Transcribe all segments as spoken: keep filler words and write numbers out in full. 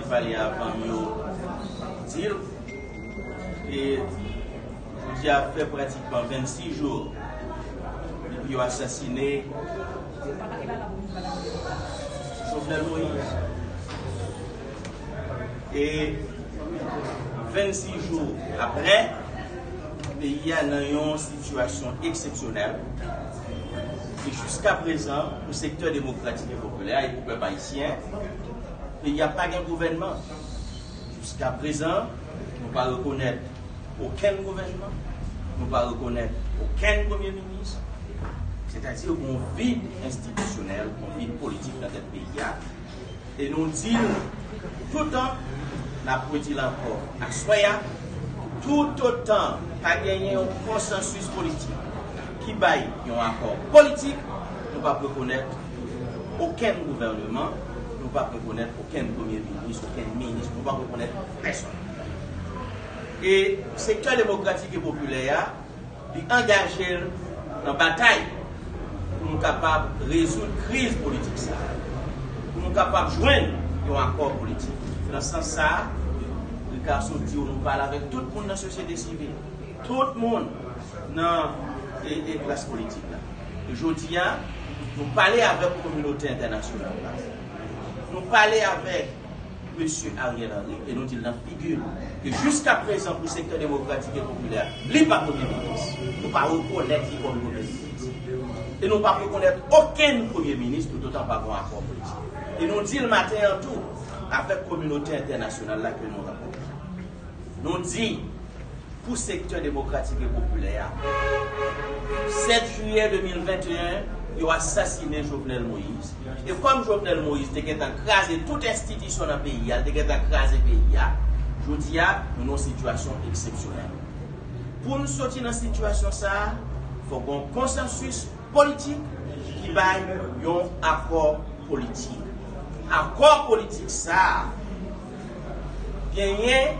Pale avan m yo di l. E jodi a fè pratikman vennsis jou depi yo asasine Jovenel Moïse. E vennsis jou apre, peyi a nan yon sitiyasyon eksepsyonèl. E jiska prezan, pou sektè demokratik e popilè a e pou pèp ayisyen, peyi a pa gen gouvènman. Jiska prezan, nou pa rekonèt okenn gouvènman, nou pa rekonèt okenn premye minis. Sètadi, gen yon vid enstitisyonèl, yon vid politik nan tèt peyi a. E nou di l toutan, n ap redi l ankò aswè a, toutotan pa genyen yon konsansis politik ki bay yon akò politik, nou p ap rekonèt okenn gouvèneman, nou p ap rekonèt okenn premye minis, okenn minis, nou p ap rekonèt pèsonn. E sektè demokratik e popilè a, li angaje l nan batay pou nou kapab rezoud kriz politik sa a, pou nou kapab jwenn yon akò politik. Nan sans sa a, Ricardo di w nou pale avèk tout moun nan sosyete sivil, tout moun nan e, e klas politik la. E jodi a, nou pale avèk kominote entènasyonal la. Nou pale avèk Mesye Ariel Henry e nou di l nan figi l ke jiska prezan pou sektè demokratik e popilè, li pa premye minis. Nou pa rekonèt li kòm premye minis. E nou pa rekonèt okenn premye minis toutotan pa gen akò politik. E nou di l maten an tou, avèk kominote entènasyonal la ke nou rankontre. Nou di, pou sektè demokratik e popilè a, sèt jiyè de mil venteyen, yo asasine Jovenel Moïse. E kòm Jovenel Moïse te gentan kraze tout enstitisyon nan peyi a, li te gentan kraze peyi a, jodi a, nou nan yon sitiyasyon eksepsyonèl. Pou n soti nan sitiyasyon sa a, fòk gen yon konsansis politik ki bay yon akò politik. Akò politik sa a genyen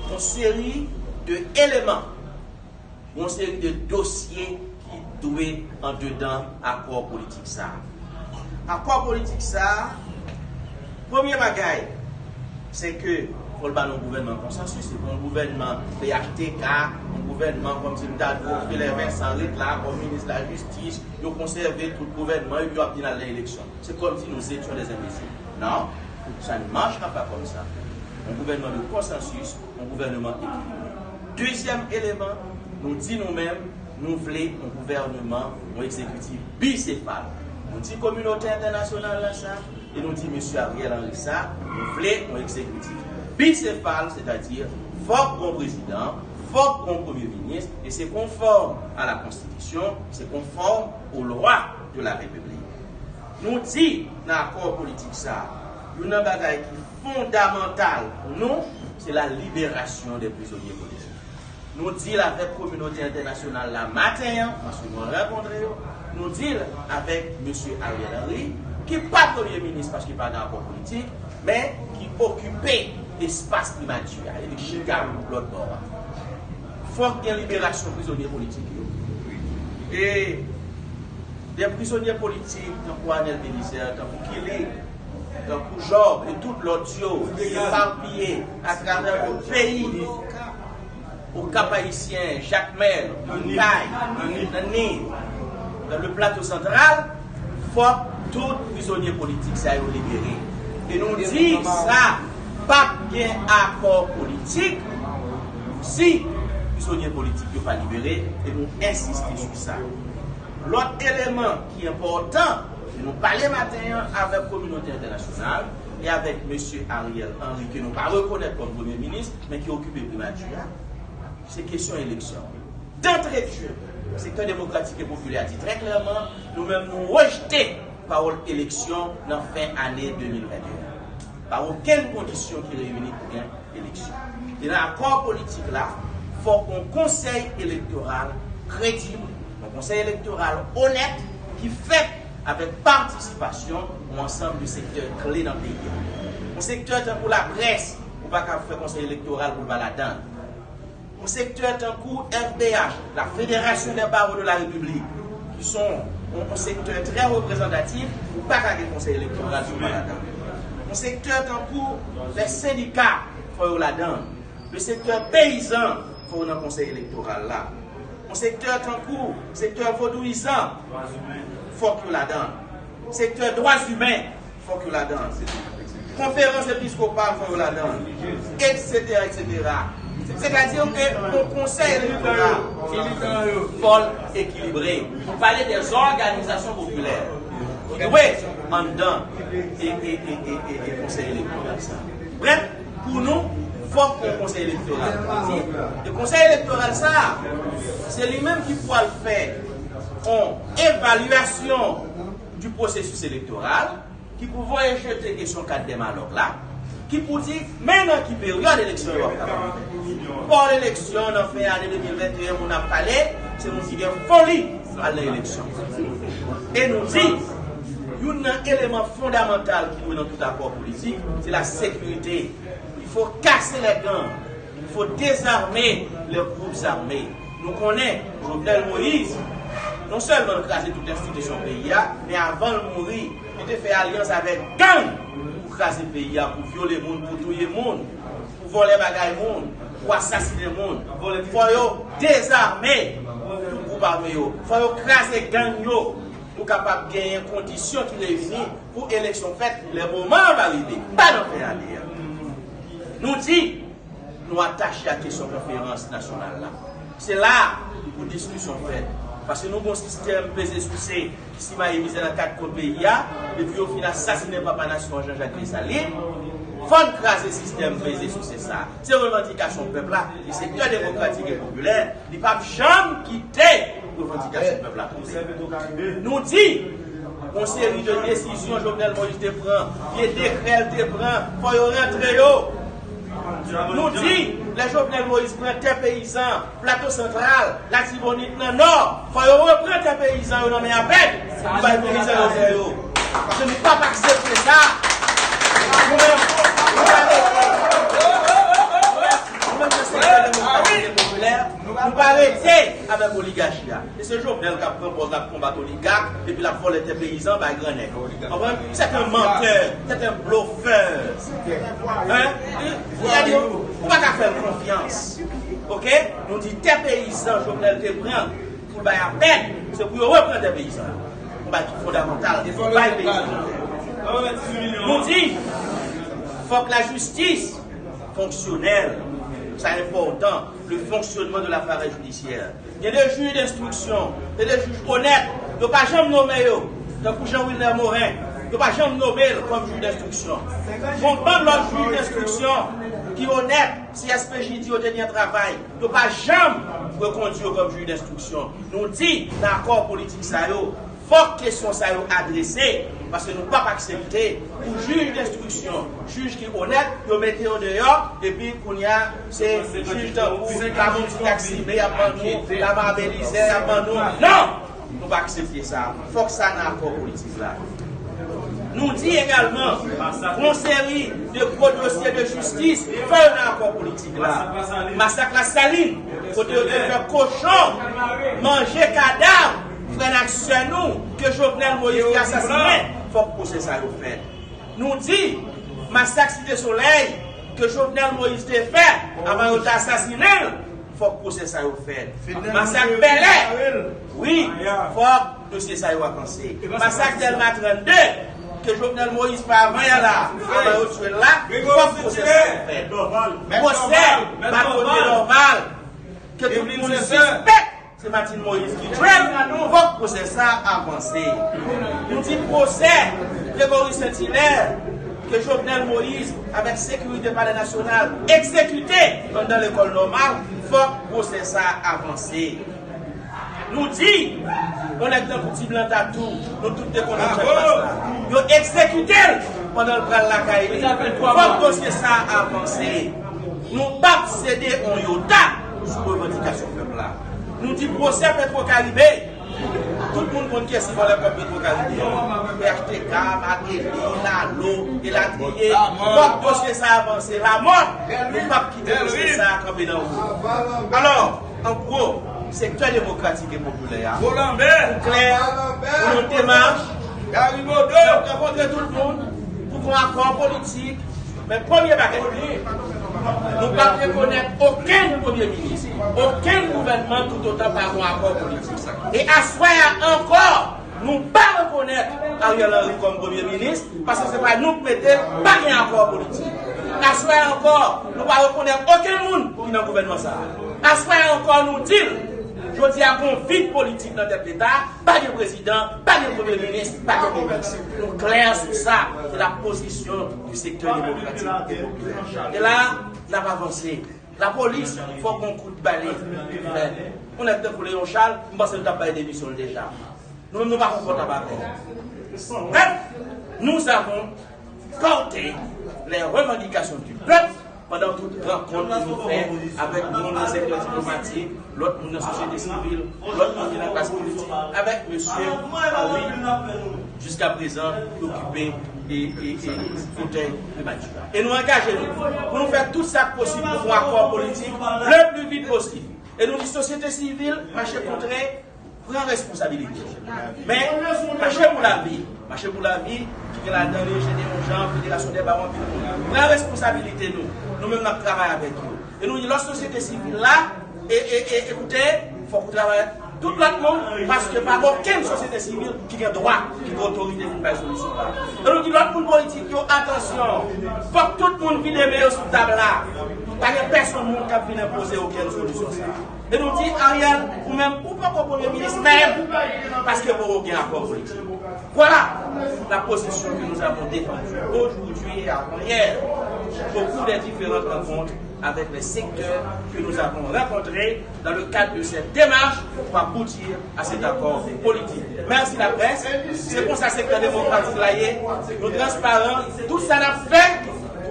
yon seri de eleman, yon seri de dosye ki dwe andedan akò politik sa a. Akò politik sa a, premye bagay, se ke fò l ba nou gouvènman konsansis, se pa yon gouvènman P H T K, yon gouvènman kòmsi m ta di w Claire Vincent ret la kòm minis lajistis, yo konsève tout gouvènman epi yo ap vin al nan eleksyon. C'est comme si nous étions des imbéciles. Non, ça ne marchera pas comme ça. Un gouvernement de consensus, un gouvernement équilibré. Dezyèm eleman, nou di nou menm, nou vle yon gouvèneman, yon egzekitif bisefal. Nou di kominote entènasyonal la sa, e nou di mesye Ariel Henry sa, nou vle yon egzekitif bisefal, sètadi fòk gon prezidan, fòk gon premye minis, e se konfòm a la konstitisyon, se konfòm aux lois de la République. Nou di nan akò politik sa, youn nan bagay ki fondamantal pou nou, se la libération des prisonniers politiques. Nou di l avèk kominote entènasyonal la maten an, paske nou rankontre yo, nou di l avèk mesye Ariel Henry, ki pa premye minis paske pa gen akò politik, men ki okipe espas primati a, e li chita lòt bò a. Fòk gen liberasyon prizonye politik yo. E de prizonye politik, tankou Arnel Bélizaire, tankou Killy, tankou Job, e tout lòt yo, epapiye atravè le peyi, au Cap Haïtien, Jacmel, Okay, nan Nil, dans le Plateau Central, fòk tout prizonye politik sa yo libere. E nou di sa, p ap gen akò politik si prizonye politik yo pa libere, e nou ensiste sou sa. Lòt eleman ki enpòtan, nou pale maten an avèk kominote entènasyonal e avèk mesye Ariel Henry, ke nou pa rekonèt kòm premye minis, men ki okipe primati a, se kesyon eleksyon. D'entrée de jeu, sektè demokratik e popilè a di trè klèman, nou menm nou rejte pawòl eleksyon nan fen ane de mil venteyen. Pa okenn kondisyon ki reyini pou gen eleksyon. E nan akò politik la, fòk yon konsèy elektoral kredib, yon konsèy elektoral onèt ki fèt avèk patisipasyon yon ansanm de sektè kle nan peyi a. Yon sektè tankou laprès, ou pa ka fè konsèy elektoral pou l pa ladan l. Yon sektè tankou F B H, la Fédération des Barreaux de la République, ki se yon, yon sektè trè reprezantatif, ou pa ka gen konsèy elektoral si w pa ladan l. Yon sektè tankou lè sendika, fò yo ladan. Le sektè peyizan, fò yo nan konsèy elektoral la. Yon sektè tankou sektè vodouyizan, fòk yo ladan. Sektè dwa imen, fòk yo ladan. Konferans episkopal, fò yo ladan. Etsetera, etsetera. Sètadi ke yon konsèy elektoral fò l ekilibre. Nou pale de zòganizasyon popilè ki dwe anndan e, e, e, e, e, e konsèy elektoral sa. Brèf, pou nou, fòk yon konsèy elektoral. E konsèy elektoral sa, se li menm ki pral fè yon evalyasyon du processus électoral, ki pou voye jete kesyon kat dè malòk la, ki pou di, men nan ki peryòd eleksyon yo ap kapab fèt. Pò eleksyon nan fen ane de mil venteyen, moun ap pale, se moun ki gen foli al nan eleksyon. E nou di, youn nan eleman fondamantal ki dwe nan tout akò politik, se la sekirite. Il faut casser les gangs. Il faut désarmer les groupes armés. Nou konnen Jovenel Moïse, non sèlman l kraze tout enstitisyon peyi a, men avan l mouri, li te fè alyans avèk gang pou kraze peyi a, pou vyole moun, pou touye moun, pou vòlè bagay moun, pou asasinen moun. Fò yo dezame tout gwoup ame yo. Fò yo kraze gang yo pou kapab genyen kondisyon ki reyini pou eleksyon fèt lè moman an va rive. Pa nan fen ane a. Nou di, nou atache a kesyon konferans nasyonal la. Se la pou diskisyon fèt. Paske nou gon sistèm peze souse ki simaye mizè nan kat kwen peyi a, depi yo fin asasinen papa nasyon an Jean Jacques Dessalines, fò n kraze sistèm peze souse sa. Se revandikasyon pèp la, e sektè demokratik e popilè, li p ap janm kite revandikasyon pèp la tonbe. Nou di, yon seri de desizyon Jovenel Moïse te pran, vye dekrè l te pran, fò yo rantre yo. Nou di, lè Jovenel Moïse pran tè peyizan, Plato Santral, Latibonit nan Nò, fò yo repran tè peyizan yo nan men apèd pou bay peyizan yo tè yo. Paske nou p ap aksepte sa. Nou menm, nou pa rete. Nou menm, nan sektè demokratik e popilè, nou pa rete avèk oligachi a. E se Jovenel k ap pran pòz l ap konbat oligak, epi l ap vòlè tè peyizan bay grannèg. Konprann? C'est un menteur, c'est un bluffeur. Hein? Sètadi, ou pa ka fè l konfyans. Oke? Nou di tè peyizan Jovenel te pran pou l bay apèd, se pou yo repran tè peyizan. Yon bagay ki fondamantal, bay peyizan. Nou di, fòk lajistis fonksyonèl. Sa enpòtan, le fonctionnement de l'appareil judiciaire. Gen de jij denstriksyon, gen de jij onèt, yo pa janm nonmen yo, tankou Jean Wilner Morin, yo pa janm nonmen l kòm jij denstriksyon. Gon bann lòt jij denstriksyon ki onèt, C S P J di yo te gen travay, yo pa janm rekondi yo kòm jij denstriksyon. Nou di, nan akò politik sa yo, fòk kesyon sa yo adrese, paske nou p ap aksepte pou jij denstriksyon, jij ki onèt, yo mete yo deyò, epi kounye a, se jij tankou Lamothe Taxi, men y ap ban nou, Lamar Belizaire, y ap ban nou. Non! Nou pa aksepte sa. Fòk sa nan akò politik la. Nou di egalman, yon seri de gwo dosye de jistis, fò yo nan akò politik la. Masak Lasalin, kote yo te fè kochon manje kadav frè n ak sè nou ke Jovenel Moïse te asasinen, fòk pwosè sa yo fèt. Nou di, masak Site Solèy ke Jovenel Moïse te fè avan yo te asasinen l, fòk pwosè sa yo fèt. Masak Bèlè, wi, fòk dosye sa yo avanse. Masak Dèlma trannde, ke Jovenel Moïse fè avan yè la, avan yo tye l la, fòk pwosè sa yo fèt. Pwosè Bartholomé Dorval, ke tout moun sispèk se Martine Moïse ki tye l, fòk pwosè sa a avanse. Nou di pwosè Gregory Saint Hilaire, ke Jovenel Moïse, avèk sekirite Palè Nasyonal, egzekite anndan Lekòl Nòmal, fòk pwosè sa a avanse. Nou di, yon nèg tankou Ti Blan Tatou, nou tout te konnen sa k pase la. Yo egzekite l pandan l pral lakay li. Fòk dosye sa a avanse. Nou p ap sede yon yota sou revandikasyon pèp la. Nou di pwosè Petro Caribe, tout moun konn kiyès ki vòlè kòb Petro Caribe. P H T K, Martelly, Lalo, elatriye. Fòk dosye sa a avanse. Lamòt, nou p ap kite dosye sa a kanpe nan wout. Alò, an gwo, sektè demokratik e popilè a, pou klè, pou yon demach, n ap rankontre tout moun pou Yon akò politik, men premye bagay, nou p ap rekonèt okenn premye minis, okenn gouvènman toutotan pa gen yon akò politik. E aswè a ankò, nou pa rekonèt Ariel Henry kòm premye minis, paske se pa nou k mete l, pa gen akò politik. Aswè a ankò, nou pa rekonèt okenn moun ki nan gouvènman sa a. Aswè a ankò, nou di l, jodi a, gen yon vid politik nan tèt Leta, pa gen prezidan, pa gen premye minis, pa gen minis. Nou klè sou sa, se la pozisyon du sektè demokratik e popilè. E la, n ap avanse. Lapolis, fòk yon kout bale fè. Yon nèg tankou Léon Charles, m panse l t ap bay demisyon l deja. Nou menm, nou pa konfòtab avè l. Bref, nous avons porté les revendications du peuple pendant toute rencontre que nous faisons avec moun nan sektè diplomatik, lòt moun nan sosyete sivil, lòt moun ki nan klas politik, avèk mesye Henry, jiska prezan, ki okipe e, e, e fotèy primati a. E nou angaje nou pou nou fè tout sa k posib pou fè yon akò politik le plus vite possible. E nou di sosyete sivil, mache kontre, pran responsabilite w. Men, Mache pou Lavi, Mache pou Lavi, ki gen ladan li Eugénie Léon Jean, Fédération des Barons, anpil moun. Pran responsabilite nou. Nou menm, n ap travay avèk yo. E nou di lòt sosyete sivil la, e, e, e, ekoute, fòk ou travay ak tout lòt moun, paske pa gen okenn sosyete sivil ki gen dwa, ki gen otorite pou bay solisyon la. E nou di lòt moun politik yo, atansyon, fòk tout moun vide men yo sou tab la. Pa gen pèsonn moun k ap vin enpoze okenn solisyon sa. E nou di, Ariel, ou menm, ou poko premye minis menm, paske poko gen akò politik. Voilà la position que nous avons défendue aujourd'hui et avant-hier au cours des différentes rencontres avec les secteurs que nous avons rencontrés dans le cadre de cette démarche pour aboutir à cet accord politique. Mèsi laprès. Se konsa sektè demokratik la ye. Nou transparan. Tout sa n ap fè,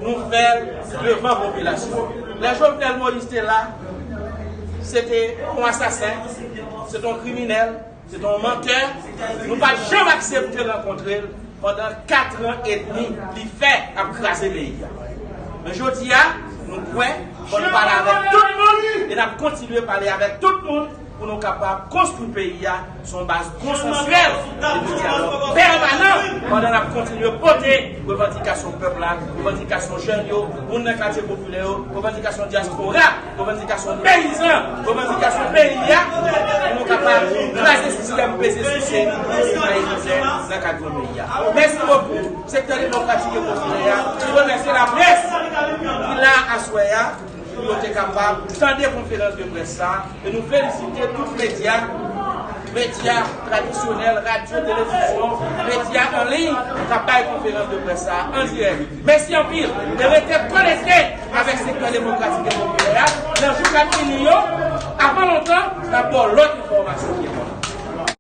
nou fè l devan popilasyon. Lè Jovenel Moïse te la, se te yon asasen, se te yon kriminèl, se te yon mantè. Nou pa t janm aksepte rankontre l pandan kat an edmi li fè ap kraze peyi a. Men jodi a, nou kwè, fò n pale avèk tout moun, e n ap kontinye pale avèk tout moun pou nou kapab konstwi peyi a sou yon baz konsansyèl e de dyalòg pèmanan, pandan n ap kontinye pote revandikasyon pèp la, revandikasyon jèn yo, moun nan katye popilè yo, revandikasyon dyaspora, revandikasyon peyizan, revandikasyon peyi a, pou nou kapab kraze sistèm peze souse pou nou pa egziste nan kad grann peyi a. Mèsi bokou, sektè demokratik e popilè a, ki remèsye laprès ki la aswè a, pou yo te kapab tande konferans de près sa a, e nou felisite tout medya, medya tradisyonèl, radyo, televizyon, medya an liy, k ap bay konferans de près sa a an dirèk. Mèsi anpil, e rete konekte avèk sektè demokratik e popilè a, nan jou k ap vini yo, avan lontan, n ap ba w lòt